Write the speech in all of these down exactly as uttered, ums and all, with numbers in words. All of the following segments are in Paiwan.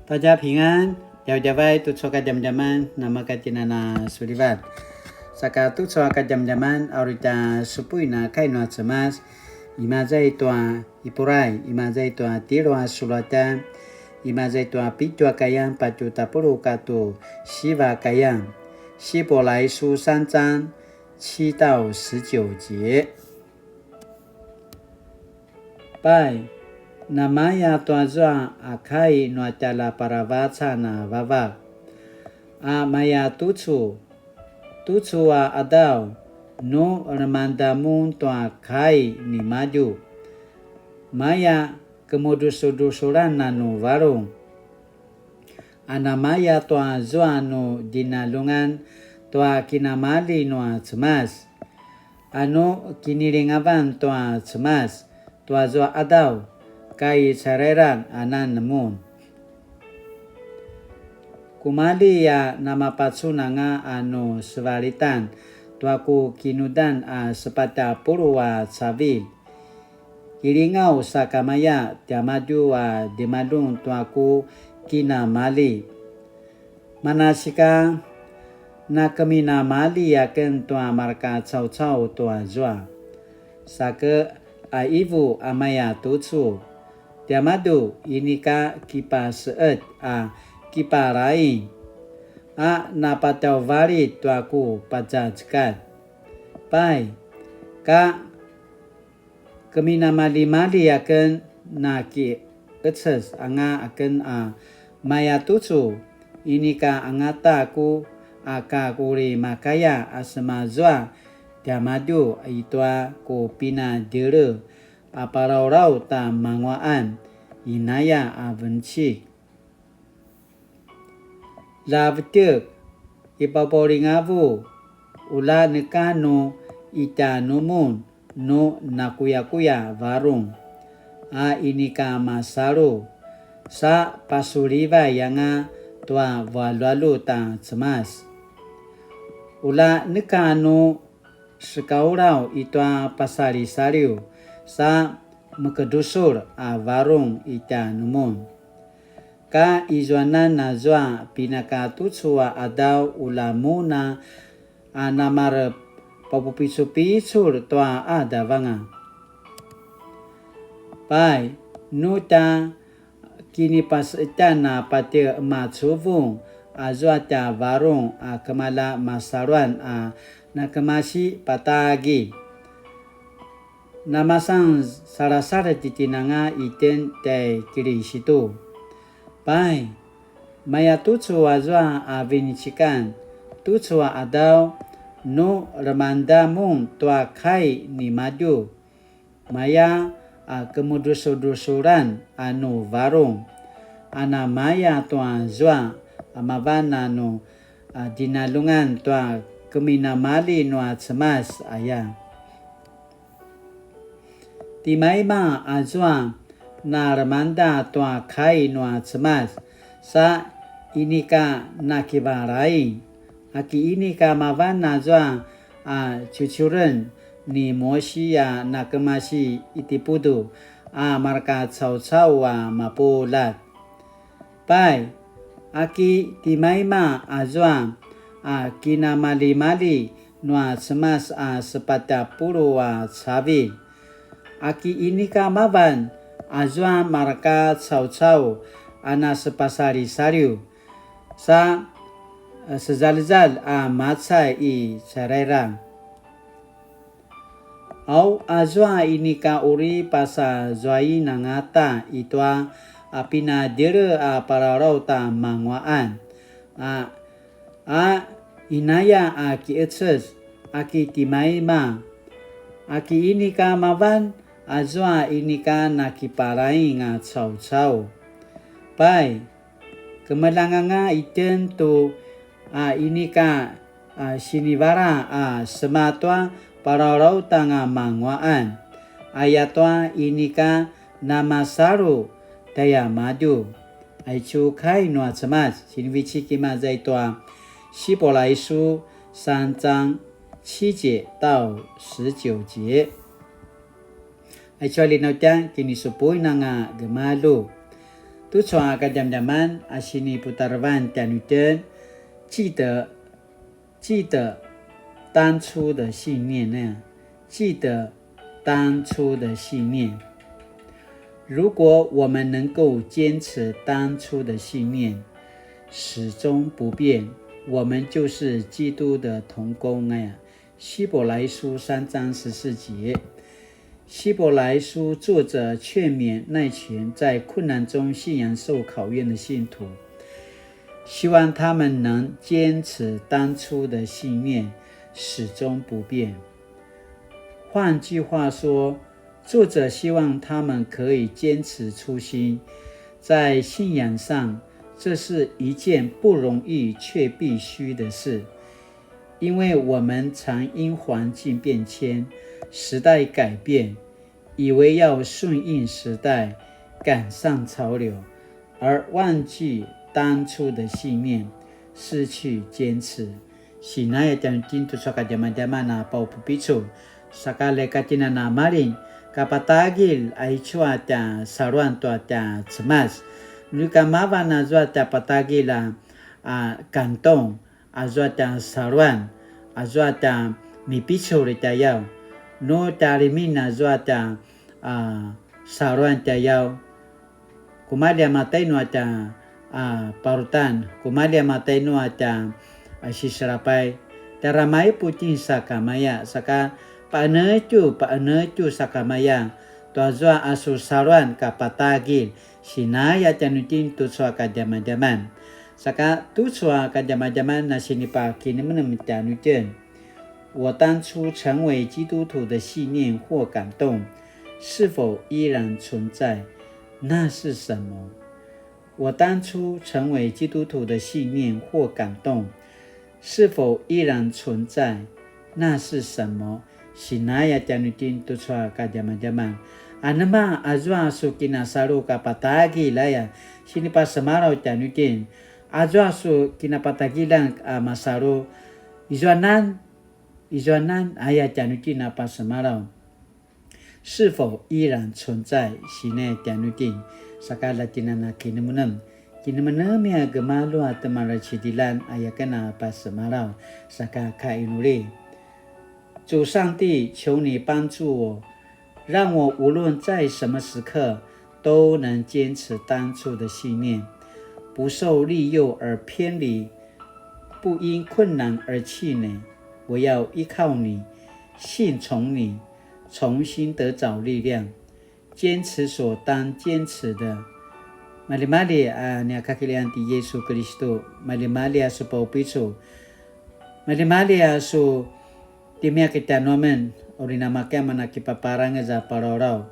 大家平安, djavadjavay tucu a kadjamadjaman, namakatjinana sulivat. Saka tucu a kadjamadjaman, a uri tja supuin a kai nua Cemas, imaza i tua Ipurai, imaza i tua tjelu a sulatjan, imaza i tua pitju a kayan, patju tapuluq katua siva a kayan. 希伯来书三章七到十九节。 Pai, namaya tua zua a kai nua tjaljaparavacan a vavak. A maya tucu, tucu a qadaw, nu lemangeda mun tua kai nimadju. Maya kemudrusudrusulan a nu varung. A namaya tua zua nu djinaljungan tua kinamali nua Cemas. A nu kinilingavan tua Cemas, tua zua qadaw, kai carairang anan mun. Kumali a namapacun anga a nu sevalitan tua ku kinudan a sepatj a puluq a cavilj. Kilingaw sakamaya tiamadju a djemaljun tua ku kinamali. Manasika, na keminamali aken tua marka caucau tua zua. Sake a ivu a maya tucu. Tiamadju inika kipaseqet a kiparaing. A napatjauvalit tua ku pacacekat. Pai, ka keminamalimali aken na kiqeces anga aken a maya tucu, inika angata ku a kakuri makaya a semazua tiamadju i tua ku pinadjele a palaulaw ta manguaqan inaya a vencik. Lja vetjek, kipapaulingavu, ula neka nu itjanumun nu nakuyakuya varung, a inika masalu, sa pasulivay anga tua valualu ta Cemas. Ula neka nu sekaulaw i tua pasalisaliw, sa mekedusul a varung itjanumun. Ka izuanan azua pinakatucu a qadaw ula mun a, a namarepapupicupicul tua qadaw anga. Pai, nu tja kinipaseqetjan a patje emacuvung azua tja varung a kemala masaluan a nakemasi patagilj. Namasan salasaladj itjen anga itjen tjai Kilisitu. Pai, maya tucu azua a vinecikan, tucu a qadaw, nu lemangeda mun tua kai nimadju. Maya a kemudrusudrusulan a nu varung, a namaya tua zua a mavan a nu, a, djinaljungan tua keminamali nua Cemas aya. Timaima azua na lemangeda tua kai nua Cemas, sa inika nakivalaing, aki inika mavan azua a cucuren ni Mosi a nakemasi Itipudu a marka caucau a mapuljat. Pai, aki timaima azua a kinamalimali nua Cemas a sepatj a puluq a cavilj. Aki inika mavan azua marka caucau a nasepasalisaliw, sa, e, sezalezal a macay i carairang. Au azua inika uri pasazuain angata i tua a pinadjele a pararaw ta manguaqan, a, a inaya a kiqeces, aki timaima, aki inika mavan azua inika nakipalaing a caucau. Pai, kemeljang anga itjen tu a inika a sinivala a sema tua palalautanga manguaqan, ayatua inika namasalu tjaiamadju. Aicu kai nua Cemas, sinivecik imaza i tua 希伯来书三章七节到十九节. Aicu a linautjan kinisupuin anga gemalju. Tucu a kadjamadjaman a siniputarevan tjanuitjen, 记得，记得当初的信念那样，记得当初的信念。如果我们能够坚持当初的信念，始终不变，我们就是基督的同工那样。希伯来书三章十四节。希伯来书作者劝勉那群在困难中信仰受考验的信徒，希望他们能坚持当初的信念，始终不变。换句话说，作者希望他们可以坚持初心，在信仰上，这是一件不容易却必须的事。因为我们常因环境变迁、时代改变，以为要顺应时代、赶上潮流，而忘记当初的信念，失去坚持。Sinaya tjanuitjen tucu a kadjamadjaman a paupupicul, saka lekatjinana maling, kapatagilj aicu a tja saluan tua tja Cemas. Nu ka mavan azua tja patagilj a, a kantong, azua tja saluan, azua tja mipicul i tjayaw, nu tja limin azua tja, a, saluan tjayaw, kumalji a matainu a tja, a, parutan, kumalji a matainu a tja, a, siselapay, tjara maiputing sakamaya, saka paenetju, paenetju sakamaya, tuazua a su saluan kapatagilj, sinaya tjanuitjen tucu a kadjamadjaman. Saka tucu a kadjamadjaman na sinipakinemenem tjanuitjen. 我当初成为基督徒的信念或感动，是否依然存在？那是什么？我当初成为基督徒的信念或感动，是否依然存在？那是什么？Sinaya tjanuitjen tucu a kadjamadjaman. Anema azua su kinasalu kapatagilj aya, sinipasemalaw tjanuitjen. Azua su kinapatagilan a masalu, izuanan, izuanan aya tjanuitjen a pasemalaw. 是否依然存在？Sinaya tjanuitjen, saka latjinana kinemenem. Kinemenem a gemalju a temaracidilan aya ken a pasemalaw, saka kainuli. 主上帝，求你帮助我，让我无论在什么时刻都能坚持当初的信念，不受利诱而偏离，不因困难而气馁。我要依靠你，信从你，重新得着力量，坚持所当坚持的。Malimali a nia kakiljan ti Yesu Kiristu, malimali a su paupicul, malimali a su timiak i tjanuamen, uri namakaya mana kipaparangez a palawlaw,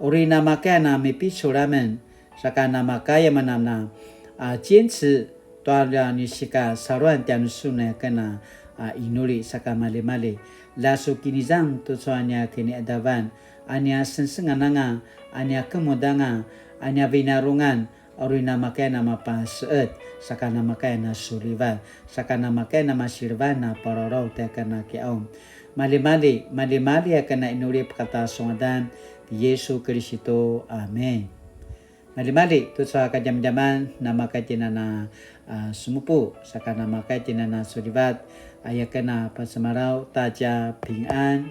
uri namakaya na mipicul amen, saka namakaya mana na, a, 坚持 tua nia sikasaluan tjanusun aya ken a, a, inuli saka malimali. La su kinizang tucu a nia kiniqadavan, a nia sengsengan anga, a nia kemudanga, a nia vinarungan, a uri namakaya na mapaseqet, saka namakaya na sulivat, saka namakaya na masilevan a palawlaw tia ken a kiqaung. Malimali, malimali a ken a inuli pakata su ngadan ti Yesu Kiristu. Amen. Malimali, tucu a kadjamadjaman, namakaya tjinana, a, sumupu, saka namakaya tjinana sulivat, aya ken a pasemalaw, 大家平安.